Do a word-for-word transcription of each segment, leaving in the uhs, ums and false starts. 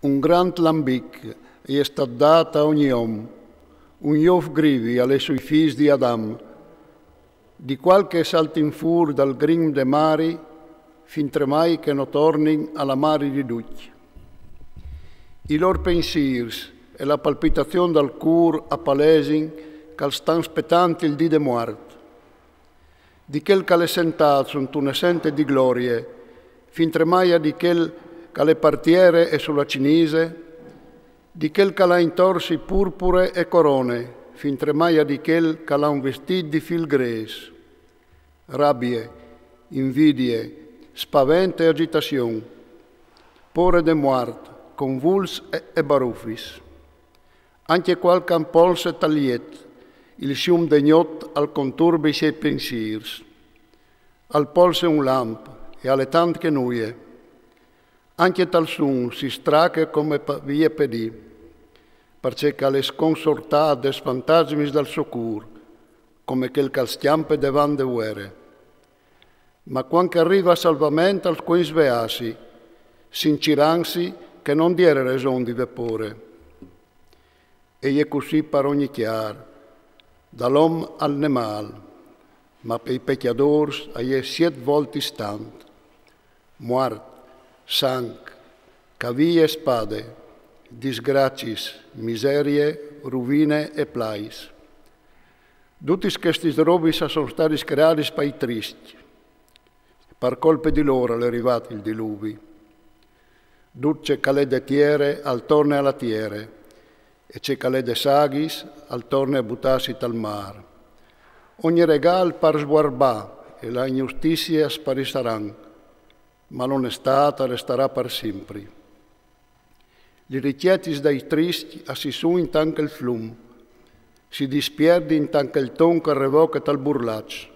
Un grant lambic e je stat dat a ogni om, un jof grivi a le sui fis di Adam, di qual che saltin fûr dal grim de mari, fintremai che no tornin a la mari di ducj. I lôr pensîrs e la palpitazion dal cûr a palesin che al stan spetant il dì de muart, di chel che al è sentât suntune sente di glorie, fintremai a di chel che al è par tiere e su la cinise, di chel che al à intor si purpure e corone, fintremai a di chel che al à un vestît di fîl grês. Rabie, invidie, spavent e agitazion, pôre de muart, convults e, e barufis. Ancje cual che al polse tal jet, il sium de gnot al conturbe i siei pensîrs. Al polse un lamp e al è tant che nuie. Ancje tal sun si strache come pa-, vie pe dì, parcè che al è sconsortât des fantasmis dal so cûr, come chel che al scjampe devant de vuere. Ma cuant che al rive a salvament al scuen sveâsi, sincerantsi che no 'nd jere reson di vê pôre. E je cussì par ogni cjar, dal om al nemâl, ma pai pecjadôrs a je siet voltis tant. Muart, sanc, cavî e spade, disgraciis, miserie, ruvine e plais. Dutis chestis robis a son stadis creadis pai triscj. Par colpe di lôr al è rivât il diluvi. Dut ce che al è de tiere al torne a la tiere, e ce che al è des aghis al torne a butâsi tal mâr. Ogni regâl par svuarbâ e la injustizie a sparissaran, ma l'onestât a restarà par simpri. Lis ricjetis dai triscj a si sun intant che il flum, si dispierdin intant che il ton che al revoche tal burlaç.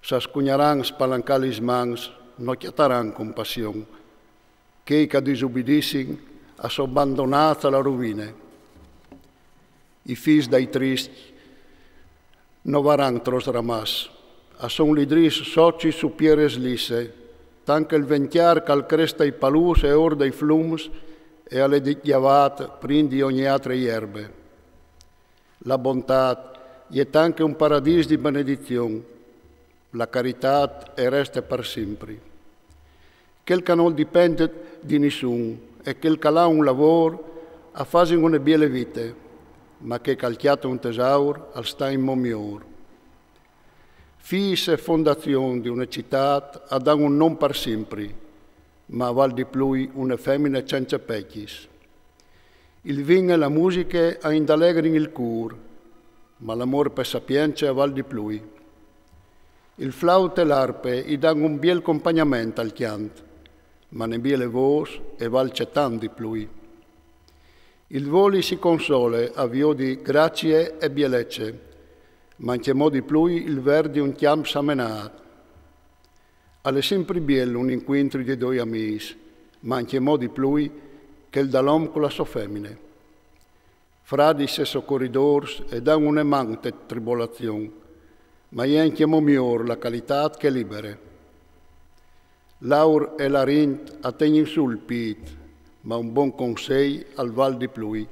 S'a scugnaran spalancâ lis mans, no cjataran compassion. Chei che a disubidissin a son bandonâts a la ruvine. I fîs dai triscj no varan trops ramaçs, a son li drîts socis su pieris lissis, tant che il vent cjâr che al cres tai palûs e ôr dai flums e al è di-, gjavât prin di ogni altre jerbe. La bontât e je tant che un paradîs di benedizion, la caritât e reste par simpri. Chel che nol dipent di nissun e chel che al à un lavôr a fasin une biele vite, ma chel che al cjate un tesaur al sta inmò miôr. Fîs e fondazion di une citât a dan un non par simpri, ma a vâl di plui une femine cence pecjis. Il vin e la musiche a indalegrin il cûr, ma l'amôr pe sapience a vâl di plui. Il flaut e l'arpe i dan un biel compagnament al cjant, ma une biele vôs e vâl cetant di plui. Il voli si console a viodi gracie e bielece, ma ancjemò di plui il vert di un cjamp samenât. Al è simpri biel un incuintri di doi amîs, ma ancjemò di plui chel dal om cu la sô femine. Fradis e socoridôrs e dan une man te tribolazion, ma e je ancjemò miôr la caritât che e libere. L'aur e l'arint a tegnin sù il pît, ma un bon consei al vâl di plui.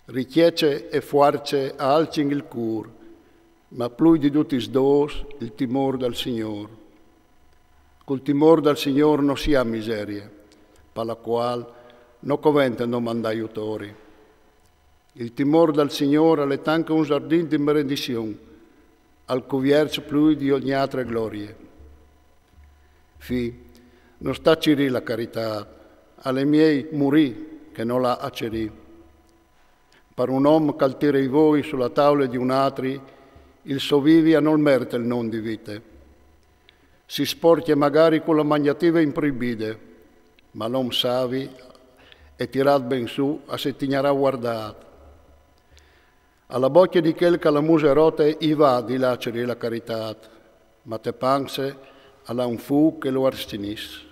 Ricjece e fuarce a alcin il cûr, ma plui di dutis dôs il timôr dal Signôr. Cul timôr dal Signôr no si à miserie, par la cuâl no covente domandâ jutori. Il timôr dal Signôr al è tant che un zardin di benedizion, al cuvierç plui di ogni altre glorie. Fi, no sta cirî la caritât, al è miei murî che no lâ a cirî. Par un om che al tire i voi su la taule di un altri, il so vivi a nol merite il non di vite. Si sporcje magari cu la magnative improibide, ma l'om savi e tirât ben sù a si tignarà vuardât. A la bocje di chel che al à la muse rote i va di lâ a cirî la caritât, ma te panse al à un fûc che lu arcinìs.